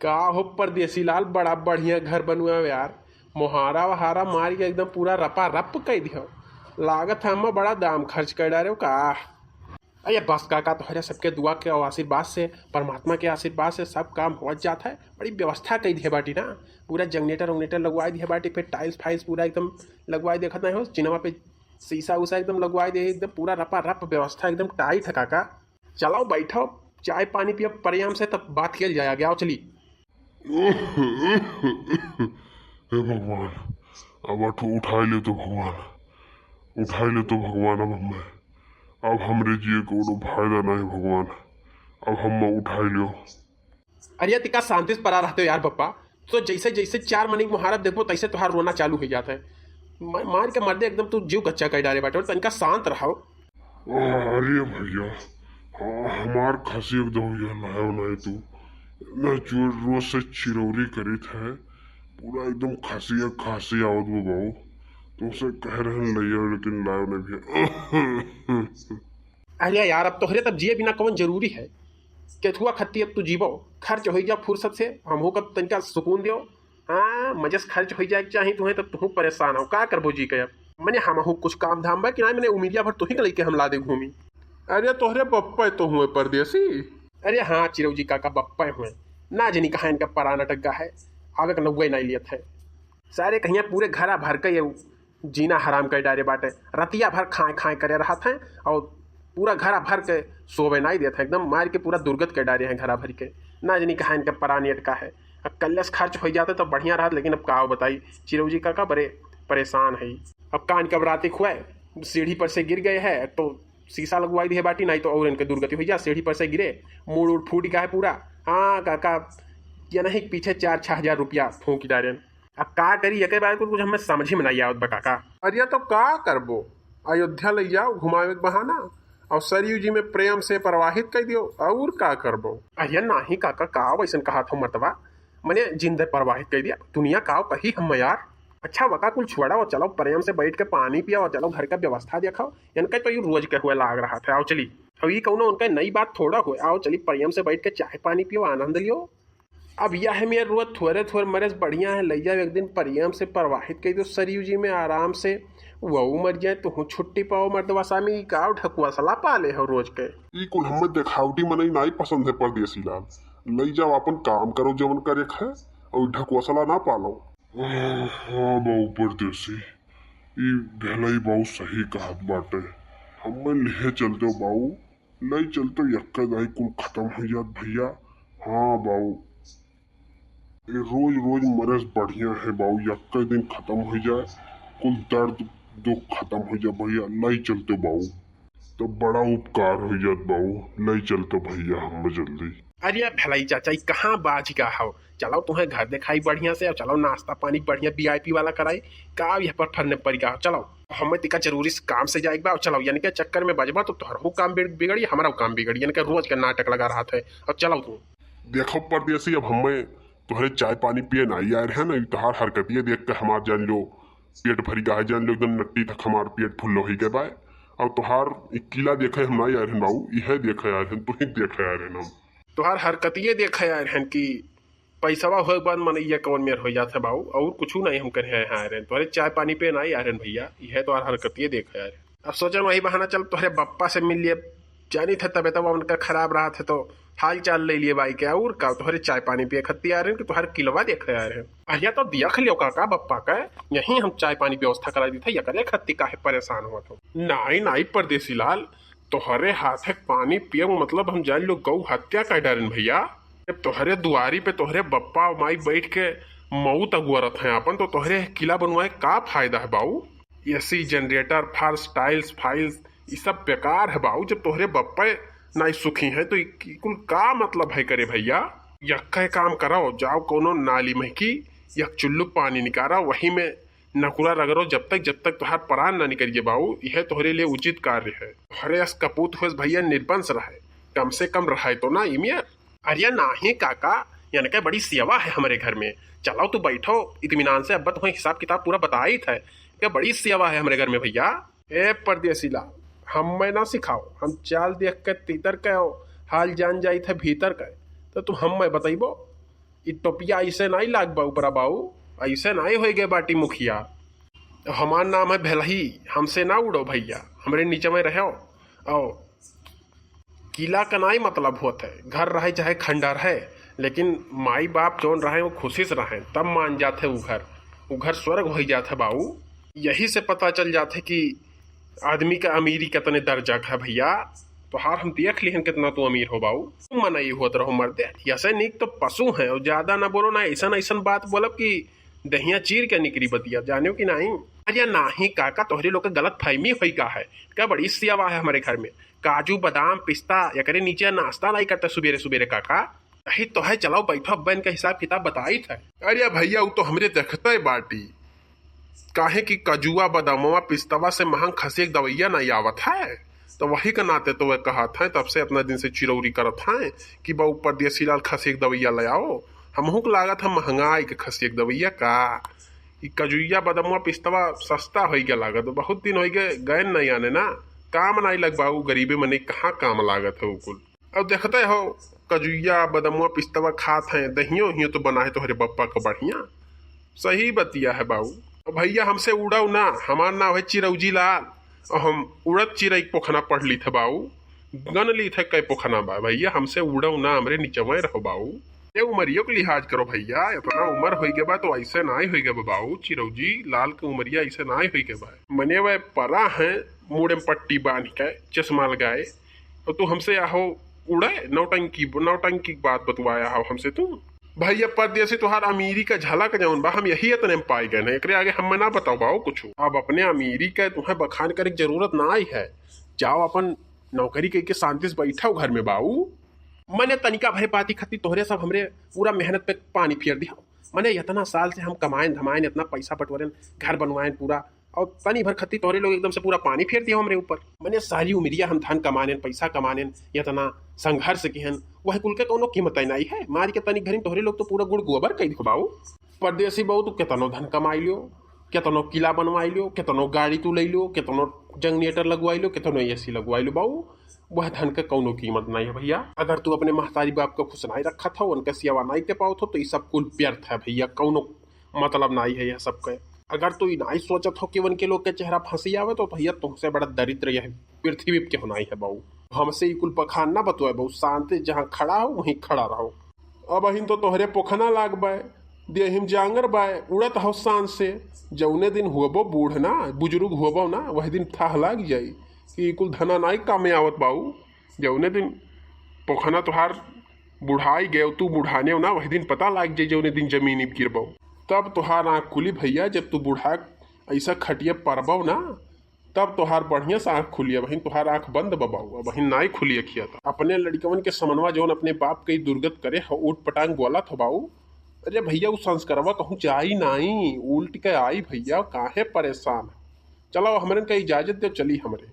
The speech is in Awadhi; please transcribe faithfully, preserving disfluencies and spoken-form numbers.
का हो परदेसी लाल, बड़ा बढ़िया घर बनवाए हो यार। मोहारा वहारा मार के एकदम पूरा रपा रप कइ दियो। लागत है अम्मा बड़ा दाम खर्च कर डारे हो का। अरे बस काका, तोहरे सबके दुआ के और आशीर्वाद से, परमात्मा के आशीर्वाद से सब काम हो जात है। बड़ी व्यवस्था कइ दिए बाटी ना, पूरा जनरेटर वनरेटर लगवाइ दिए बाटी, फिर टाइल्स फाइल्स पूरा एकदम लगवाइ, देखत नहीं हो चिनवा पे शीशा उसा एकदम लगवाइ दे, एकदम पूरा रपा रप व्यवस्था एकदम टाइट है काका। चलाओ बैठो, चाय पानी पियो प्रेम से, तब बात किया जाए आगे। आओ चली। हे भगवान, अब अठ-, उठाइ ले तो भगवान, उठाइ ले तो भगवान। अब हमें, अब हमरे जिए के कोनो फायदा नहीं भगवान, अब हम उठाइ लियो। अरे तिका शांति से परा रहते हो यार बप्पा, तो जैसे जैसे चार मनी के मुहारत देखबो तैसे तोहार रोना चालू हो जाता है। मा-, मार के मर्दे एकदम तू जीव गच्चा कर डारे बाटे, और तनिका शांत रहो। अरे भैया, हाँ, हमार खसी एकदम ये लायो नहीं तू, मैं जो रोज से चिरौरी करीत है, पूरा एकदम खसी है, खसी आवत बा बाबू। तुमसे कह रहे हैं लइया, लेकिन लायो नहीं भैया। अरे यार, अब तोहरे तब जिए बिना कौन जरूरी है? केथुआ खत्ती अब तू जीवो, खर्च हो जा फुर्सत से, हमहू का तनिका सुकून दियो। हाँ, मजे से खर्च हो जाए के चाही तुहें, तब तुहू परेशान हो, का करबो जी के अब? मने हमहू कुछ काम धाम बा कि ना, मने उमिरिया भर तुही के लेके हम लादे घूमी। अरे तोहरे बप्पे तो हुए परदेसी। अरे हाँ, चिरौजी काका बप्पे हुए, ना जनी कहाँ इनका परान अटक गा है, आवे के नौवे नहीं लियत है। सारे कहिया पूरे घरा भर के ये जीना हराम कर डारे बाटे। रतिया भर खाए खाए करे रहत हैं और पूरा घरा भर के सोवे नहीं देत हैं, एकदम मार के पूरा दुर्गत कर डारे हैं घरा भर के। ना जानी कहाँ इनके परानी अटका है। अब कल्ले से खर्च हो जाते तो बढ़िया रहत, लेकिन अब का बताई, चिरौजी काका बड़े परेशान है। अब कान के अब राती खुआए, सीढ़ी पर से गिर गए हैं तो शीशा लगवाई दिए बाटी, नहीं तो और इनके दुर्गति हो जा। सीढ़ी पर से गिरे, मूड़ उड़ फूट गया है पूरा। हाँ काका, ये नहीं पीछे चार छह हजार रुपया फूंक डारे। अब का करी, एके बार कुछ, कुछ हमें समझ में नहीं आवत बा काका। अरे तो का करबो, अयोध्या ले जाओ घुमावे के बहाना, और सरयू जी में प्रेम से प्रवाहित कर दियो, और का करबो। अरे नाही काका, का वैसन कहा था मर्दवा, मने जिंदे प्रवाहित कर दिया, दुनिया का कही हम यार। अच्छा वका कुल छोड़ा, वो चलो प्रेम से बैठ के पानी पिया, वो चलो घर का व्यवस्था देखो। इनका तो ये रोज के हुए लाग रहा था। आओ चली, अब ये कौनो उनका नई बात थोड़ा हुए। आओ चली प्रेम से बैठ के चाय पानी पियो, आनंद लियो। अब यह है मेरे रोज थोड़े थोड़े मरे से बढ़िया है, लइया एक दिन प्रेम से प्रवाहित कर दो सरयू जी में आराम से, वहू मर जाए, तुहू छुट्टी पाओ मर्दवा। सामी का ढकुआ सला पाले हो रोज के। ई कुल हमें देखावटी मनई नाई पसंद है परदेसी लाल। लई जाओ अपन काम करो जवन करे है, और ढकुआ सला ना पालो। हाँ बाबू परदेसी, ई भेलई बाबू सही कहत बाटे। हमें लिहे चलते बाबू, लई चलते यक्का दाई कुल खत्म हो जात भैया। हाँ बाबू, ये रोज रोज मरे से बढ़िया है बाबू, यक्का दिन खत्म हो जाए, कुल दर्द दुख खत्म हो जाए भैया, लई चलते बाबू। तो बड़ा उपकार हो जात बाबू, लई चलते भैया हम जल्दी। अरे भलाई चाचा, ई कहाँ बाज का हो? चलो तुम्हें घर दिखाई बढ़िया से, और चलो नाश्ता पानी बढ़िया वीआईपी वाला कराई। का यह पर फरने पड़ गया हो? चलो, हमें तिका जरूरी से काम से जाए बा, और चलो, यानी के चक्कर में बजबा तो तोहरो काम बिग-, बिगड़ी, हमारा काम बिगड़ी, यानी के रोज का नाटक लगा रहा था। और चलो तुम। देखो परदेसी, अब हमें तोहरे चाय पानी पिए ना आए रहे ना, तोहार हरकतिये देख के हमार जान लो पेट भरी गा है, जान लो एकदम नट्टी तक हमार पेट फुल हो गए बाय। अब तोहार एक किला देखे हम ना आए रहे बाबू, यह देखे आए रहे, तू ही देखे आए रहे हम। तोहार हरकतिये देखे आए रहे कि पैसवा होए के बाद मनैया कौन मेर हो जात है बाबू, और कुछ नहीं हम करे आए रहे, तोहरे चाय पानी पे ना आए रहे भैया, यह तोहार हरकतिये देखे आए रहे। अब सोचन वही बहाना चल तोहरे बप्पा से मिल लिए, जानी थे तबीयत उनका खराब रहा थे तो हाल चाल ले लिए बाई के, और का तोहरे चाय पानी पिए खत्ती आ रहे कि तोहरे किलवा देखे आ रहे। अहिया तो देख लियो काका बप्पा का, यहीं हम चाय पानी व्यवस्था करा दी थे, यकरे खत्ती काहे परेशान हुआ तो। नाई नाई परदेसी लाल, तोहरे हाथे पानी पिए मतलब हम जान लो गौ हत्या कर डारेन भैया। जब तोहरे दुआरी पे तोहरे बप्पा माई बैठ के मऊ तगुअरत हैं अपन, तो तोहरे किला बनवाए का फायदा है बाऊ? एसी, जनरेटर, फर्श, टाइल्स, फाइल्स, ई सब बेकार है बाऊ। जब तोहरे बप्पे नाई सुखी हैं, तो ई, ई कुल का मतलब है करे भैया? यक्के काम करो, जाओ कोनो नाली में की एक चुल्लू पानी निकारा, वही में नकुरा रगड़ो, जब तक, जब तक तोहार प्राण ना निकल गए बाऊ, यह तोहरे लिए उचित कार्य है। तोहरे अस कपूत होस भैया निर्वंश रहे, कम से कम रहे तो ना इमिया। अरे नाही काका, इनके बड़ी सेवा है हमरे घर में। चलो तू बैठो इत्मीनान से, अब्बा तुम्हें हिसाब किताब पूरा बताई था। इनके बड़ी सेवा है हमरे घर में भैया। ए परदेसी लाल, हम्मे ना सिखाओ, हम चाल देख के तीतर के हो, हाल जान जाई थे भीतर के, तो तू हम्मे बतैबो। ई टोपिया ऐसे नाई लाग बा ऊपरा बाऊ, ऐसे नाई होई गए बाटी मुखिया। हमार नाम है भेलही, हमसे ना उड़ो भैया, हमरे नीचे में रहो। आओ, किला का नाई मतलब होत है, घर रहे चाहे खंडर है, लेकिन माई बाप जौन रहे वो खुशी से रहे, तब मान जात है उ घर, उ घर स्वर्ग होई जात है बाऊ। यही से पता चल जात है कि आदमी का अमीरी कितने दर्जा का है भैया। तोहार हम देख लिहन कितना तू अमीर हो बाऊ। मनई होत रहो मर्दे, यसे नीक तो पशु हैं। और ज्यादा ना बोलो ना, ऐसन ऐसन बात बोलब कि दहिया चीर के निकरी बतिया, जानियो कि नहीं? अरे नाही काका, तोहरे लोग के गलत फहमी होई का है? का बड़ी सेवा है हमरे घर में, काजू बादाम पिस्ता, एकरे नीचे नाश्ता नाई करते सुबेरे सुबेरे काका। यही तो है, चलाओ बैठो, अब इनका हिसाब किताब बताई थे। अरे भैया, वो तो हमरे देखते बाटी, काहे कि कजुआ, बदामवा, पिस्तवा से महंग खसी एक दवैया नहीं आवत है, तो वही के नाते तो वह कहत हैं, तब से इतना दिन से चिरौरी करत हैं कि बाऊ परदेसी लाल खसी एक दवैया ले आओ। हमहू के लागत है महंगाई के खसी एक दवैया का। ई कजुइया, बदमवा, पिस्तवा सस्ता होई गया लागत, बहुत दिन होई गए, गए नहीं आने ना, काम नहीं लग बाऊ, गरीबे मने कहाँ काम लागत है उ कुल। अब देखते हो, कजुइया, बदमुआ, पिस्तवा खात हैं, दहियो उहियो तो बना है तोहरे बप्पा का बढ़िया। सही बतिया है बाऊ। अब भैया, हमसे उड़ाऊ ना, हमार नाम है चिरौजी लाल, और हम उड़त चिरई पोखना पढ़ ली थे बाऊ, गन ली थे कै पोखना बा। भैया, हमसे उड़ाऊ ना, हमरे निचवे रहो बाऊ। ए उमरियो के लिहाज करो भैया, इतना उम्र होई गए बा तो ऐसे नाई होई गए बा बाऊ। चिरौजी लाल के उमरिया ऐसे नाई होई गए बा। मने वह परा है, मुड़े में पट्टी बांध के, चश्मा लगाए, और तू हमसे आहो उड़े, नौटंकी, नौटंकी की बात बतवाया हो हमसे तू। भैया परदेसी, तोहार अमीरी का झलक जौन बा, हम यही इतने में पाई गए हैं, एकरे आगे हम ना बताओ बाऊ कुछ। अब अपने अमीरी का तुम्हें बखान करे की जरूरत ना आई है, जाओ अपन नौकरी करके शांति से बैठो घर में बाऊ। मने तनिका भरे पाती खती तोहरे सब हमरे पूरा मेहनत पे पानी फेर दिया। मने इतना साल से हम कमाएन धमाएन, इतना पैसा बटोरेन, घर बनवाएन पूरा, और तनी भर खती तोहरे लोग एकदम से पूरा पानी फेर दिया हमरे ऊपर। मने सारी उमरिया हम धन कमानेन, पैसा कमानेन, इतना संघर्ष किहन, वह कुल के कौनो कीमत नहीं है। मारी के तनी घरी में तोहरे लोग तो पूरा गुड़ गोबर कई दिखो बाऊ। परदेसी बाऊ, तू केतनो धन कमाई लियो, केतनो किला बनवाई लियो, केतनो गाड़ी तू ले लियो, केतनो जनरेटर लगवाई लियो, केतनो एसी लगवाई लियो बाऊ, वह धन के कौनो कीमत नहीं है भैया। अगर तू अपने महतारी बाप को खुश नहीं रखत हो, उनके सेवा नहीं दे पावत हो, तो ये सब कुल व्यर्थ है भैया, कौनो मतलब नहीं है यह सब के। अगर तू ई नहीं सोचत हो कि उनके लोग के चेहरा फंसी आवे, तो भैया तुमसे बड़ा दरिद्र यह पृथ्वी पे केहू नहीं है बाऊ। हमसे ई कुल बखान ना बतवाए बाऊ, शांति जहाँ खड़ा हो वहीं खड़ा रहो। अब अहिन तो तोहरे पोखना लाग बाय, देहिम जांगर बाय, उड़त हो शान से। जौने दिन हुअबो बूढ़ ना, बुजुर्ग हुअबो ना, वह दिन थाह लाग जाई कि ई कुल धना नाई कामे आवत बाऊ। जौने दिन पोखना तोहार बुढ़ाई गए, तू बुढ़ाने हो ना, वह दिन पता लाग जाई, जौने दिन जमीन पे गिरबो, तब तोहार आँख खुली भैया। जब तू बुढ़ा ऐसा खटिया परबो ना, तब तोहार बढ़िया से आँख खुली। अबहिन तोहार आँख बंद बा बाऊ, अबहिन नाई खुली अखिया। तो अपने लड़कवन के समनवा जौन अपने बाप के ई दुर्गत करे हो, ऊट पटांग बोलत हो बाऊ। अरे भैया, उ संस्कारवा कहूँ जाई नाई, उल्ट के आई भैया, काहे परेशान? चलो, हमरन का इजाजत दे, चली हमरे।